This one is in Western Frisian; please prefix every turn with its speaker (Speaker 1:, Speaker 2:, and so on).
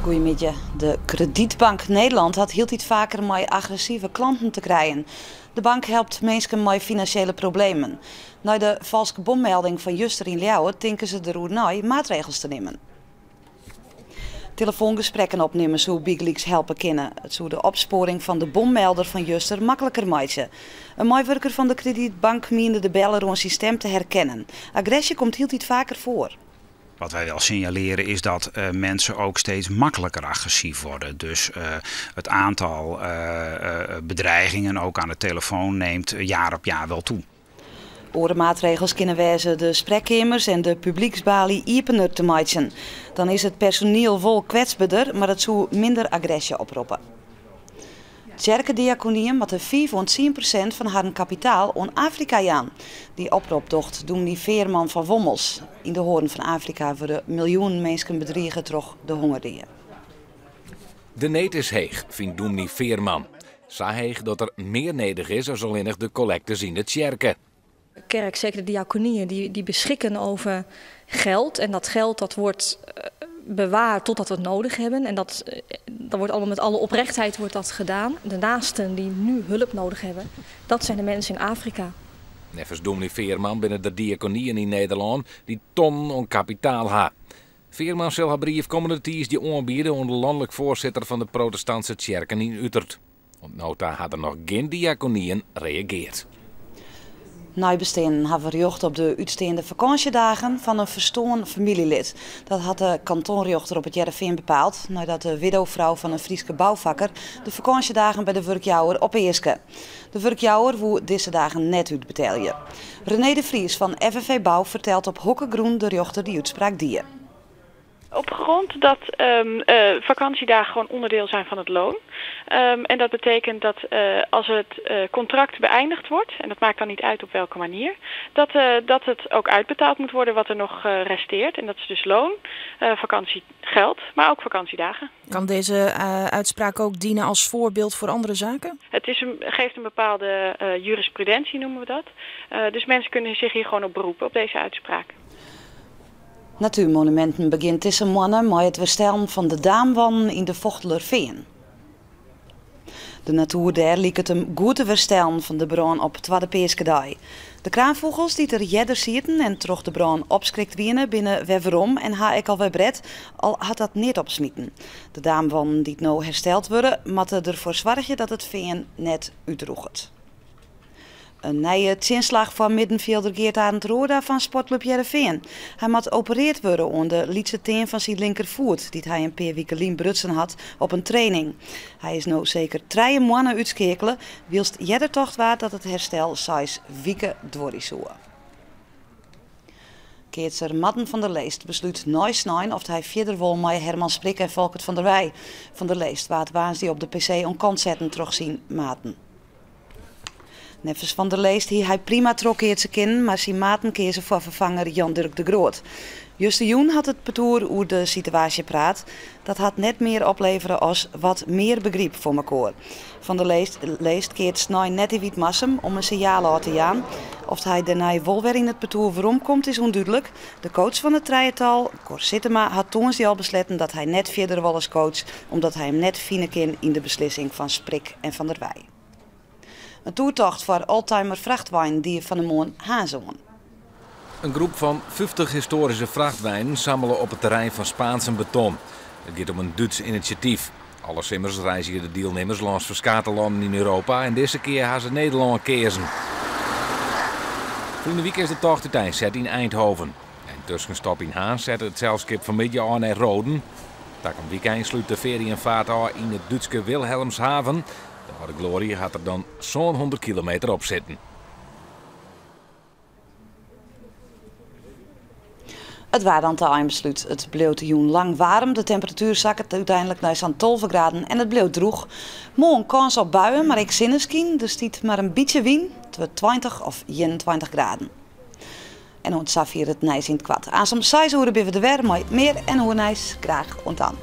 Speaker 1: Goeiemiddei. De Kredietbank Nederland hat hieltyd faker mei agressive klanten te krijen. De bank helpt minsken mei finansjele problemen. Nei de falske bommelding fan juster yn Ljouwert tinke se deroer nei maatregels te nimmen. Telefoangesprekken opnimme soe bygelyks helpe kinne. It soe de opspoaring fan de bommelder fan juster makliker meitsje. In meiwurker fan de Kredietbank miende de beller oan syn stem te herkennen. Agresje komt hieltyd faker foar.
Speaker 2: Wat wij wel signaleren is dat mensen ook steeds makkelijker agressief worden. Dus het aantal bedreigingen ook aan de telefoon neemt jaar op jaar wel toe.
Speaker 1: Oare maatregels kinne wêze de sprekkeamers en de publyksbaly iepener te meitsjen. Dan is it personiel wol kwetsberder, mar it soe minder agresje oproppe. Tsjerkediakonieën moatte fiif oant 10% fan harren kapitaal oan Afrika jaan. Dy oprop docht dûmny Veerman fan Wommels. Yn de Hoarn fan Afrika wurde miljoenen minsken bedrige troch de hongerdea.
Speaker 3: De need is heech, fynt dûmny Veerman. Sa heech dat der mear nedich is as allinnich de kollektes yn de tsjerke.
Speaker 4: Kerk, zeker de diaconieën, die beschikken over geld. En dat geld dat wordt bewaard totdat we het nodig hebben. En dat wordt allemaal met alle oprechtheid wordt dat gedaan. De naasten die nu hulp nodig hebben, dat zijn de mensen in Afrika.
Speaker 3: Neffens dûmny Veerman binne der diaconieën yn Nederlân dy't tonnen oan kapitaal ha. Veerman sil har brief kommende tiisdei oanbiede oan de lanlik foarsitter fan de protestantske tsjerken yn Utert. Oant no ta ha der noch gjin diaconieën reageard.
Speaker 1: Neibesteanden hawwe rjocht op de útsteande fakânsjedagen fan in ferstoarn famyljelid. Dat hat de kantonrjochter op It Hearrenfean bepaald, neidat de widdofrou fan in Fryske boufakker de fakânsjedagen by de wurkjouwer opeaske. De wurkjouwer woe dizze dagen net útbetelje. René de Vries fan FNV Bou fertelt op hokker grûn de rjochter dy útspraak die.
Speaker 5: Op grond dat vakantiedagen gewoon onderdeel zijn van het loon. En dat betekent dat als het contract beëindigd wordt, en dat maakt dan niet uit op welke manier, dat het ook uitbetaald moet worden wat er nog resteert. En dat is dus loon, vakantiegeld, maar ook vakantiedagen.
Speaker 6: Kan deze uitspraak ook dienen als voorbeeld voor andere zaken?
Speaker 5: Het geeft een bepaalde jurisprudentie, noemen we dat. Dus mensen kunnen zich hier gewoon op beroepen, op deze uitspraak.
Speaker 1: Natuurmonumenten begjint dizze moanne mei it werstellen fan de daamwanden yn de Fochtelerfean. De natoer dêr liket him goed te werstellen fan de brân op Twadde Peaskedei. De kraanfûgels dy't der earder sieten en troch de brân opskrikt wiene, binne wer werom en ha ek al wer bret, al hat dat neat opsmiten. De daamwanden dy't no hersteld wurde, moatte derfoar soargje dat it fean net útdrûget. In nije tsjinslach foar middenfjilder Geert Arend Roorda fan Sportklup Hearrenfean. Hy moat opereard wurde oan de lytse tean fan syn linkerfoet, dy't hy in pear wike lyn brutsen hat op in training. Hy is no seker 3 moanne útskeakele, wylst earder tocht waard dat it herstel 6 wike duorje soe. Keatser Marten van der Leest beslút nei snein oft hy fierder wol mei Herman Sprik en Folkert van der Wij. Van der Leest waard woansdei op de PC oan kant setten troch syn maten. Neffens Van der Leest hie hy prima trochkeatse kinnen, mar syn maten keazen foar ferfanger Jan Durk de Groot. Justerjûn hat it partoer oer de situaasje praat. Dat hat net mear oplevere as wat mear begryp foar mekoar. Van der Leest keatst snein net yn Wytmarsum om in sinjaal ôf te jaan. Oft hy dêrnei wol wer yn it partoer weromkomt is ûndúdlik. De coach fan it trijetal, Cor Sittema, hat tongersdei al besletten dat hy net fierder wol as coach, omdat hy him net fine kin yn de beslissing fan Sprik en Van der Wij. In toertocht foar oldtimer frachtweinen die fan 'e moarn Harns oan.
Speaker 3: In groep fan 50 histoaryske frachtweinen sammele op it terrein fan Spaansen Beton. It giet om in Dútsk inisjatyf. Alle simmers reizgje de dielnimmers lâns ferskate lannen yn Europa en dizze kear ha se Nederlân keazen. Ferline wike is de tocht úteinset yn Eindhoven. In tuskenstop yn Harns sette it selskip fanmiddei ôf nei Roden. Takom wykein slút de ferienfaart ôf yn it Dútske Wilhelmshaven. De âlde Glorie hat der dan 700 kilometer op sitten.
Speaker 1: It waar dan ta einbeslút. It bliuwt de jûn lang waarm. De temperatuer sakket úteinlik nei sa'n 12 graden en it bliuwt drûch. Moarn kâns op buien, mar ek sinneskyn. Der stiet mar in bytsje wyn. It wurdt 20 of 21 graden. En oant safier it nijs yn it koart. Aanst om 6 oere binne we der wer mei mear en oar nijs. Graach oant dan.